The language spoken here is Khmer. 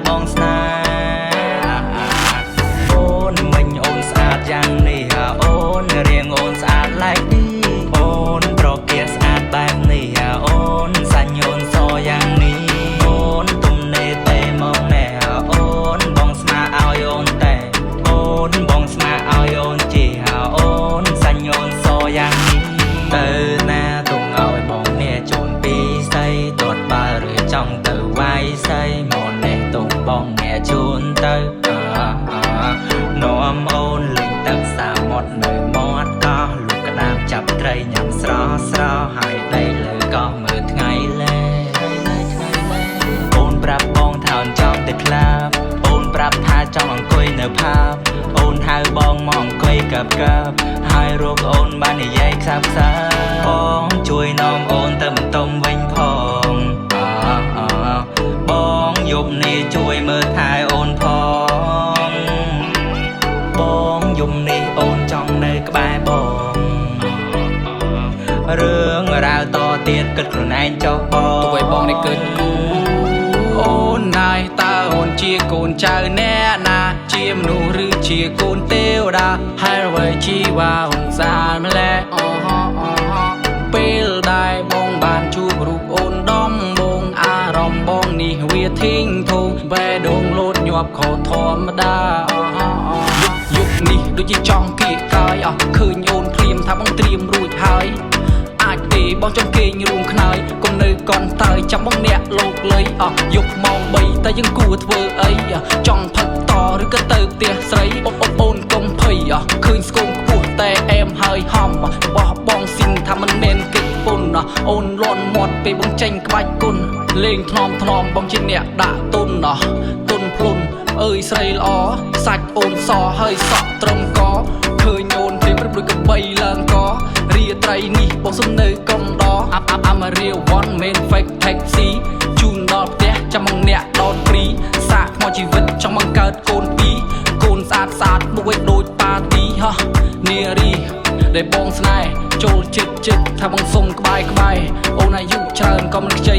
បងស្នេហ៍អូនមិញអូនស្អាតយ៉ាងនេះអូនរៀងអូនស្អាតឡែកទីអូនត្រគាស្អាតបែបនេះអូនសាញ់អូនសយ៉ាងនេះអូនទំនេរទេមកណែអូនបងស្មាឲ្យអូនតែអូនបងស្មាឲ្យអូនជាអូនសាញ់អូនសយ៉ាងនេះទៅណាទុំឲ្យបងនេះជូនពីស្អីទាត់បើឬចង់ទៅវាយស្អីមកនេះទុំបងអ្នកជូនទៅនាំអូនលេងទឹកសាមុតនៅមាត់កោះលុកក្តាមចាប់ត្រីញ៉ាំស្រស់ស្រស់ហើយដីលើកោះមើលថ្ងៃលេអូនប្រាប់បងថាអូនចង់ទៅក្លាបអូនប្រាប់ថាចង់អង្គុយនៅផាបអូនហៅបងមកអង្គុយកាប់កាប់ហើយរកអូនបាននិយាយខ្សាប់ខ្សាបងជួយនាំអូនទៅបន្ទំវិញផងបងយប់នេះជួយមើលថែអូនផងបងយំនេះអូនចង់នៅក្បែរបងរឿងរ៉ាវតទៀតគិតខ្លួនឯងចុះបង ទោះបីបងនេះគិតគូអូនណាយតើអូនជាកូនចៅអ្នកណា ជាមនុស្សឬជាកូនទេវតាហើយអ្វីជីវ៉ាអូនស្អាតម្លេះអូហោអូហោពេលដែលបងបានជួបរូបអូនដំបងអារម្មណ៍បងនេះវាធីងធូងបេះដូងលោតញាប់ខុសធម្មតាអូហោអូយុគនេះដូចជាចង់គៀកកាយអស់ឃើញអូនភ្លាមថាបងត្រៀមរួចហើយ អាចទេបងចង់គេងរួមខ្នើយកុំនៅកន់តើចាំបងអ្នកលោកលុយអស់យប់ម៉ោង3តែយើងគួរធ្វើអីចង់ផឹកតឬក៏ទៅផ្ទះស្រីអូនអូនកុំភ័យអស់ឃើញស្គមខ្ពស់តែអែមហើយហំរបស់បងស៊ីនថាមិនមែនកិច្ចពុនអូនលន់មាត់ពេលបងចេញក្បាច់គុណលេងថ្នមថ្នមបងជាអ្នកដាក់ទុនអស់ទុនភ្លុនអើយស្រីល្អសាច់អូនសហើយសក់ត្រឹមកឃើញអូនព្រាមព្រឹបដូចកបីឡើងករាត្រីនេះបងសុំនៅកំដរអាប់អាប់អាមរៀវ one man fake taxi ជូនដល់ផ្ទះចាំមកអ្នកដោតព្រីសាកថ្មជីវិតចង់បង្កើតកូនពីរកូនស្អាតស្អាតមួយដូចប៉ាទីហោះនារីដែលបងស្នេហ៍ចូលចិត្តចិត្តថាបងសុំក្បែរក្បែរអូនអាយុច្រើនក៏មិនខ្ចី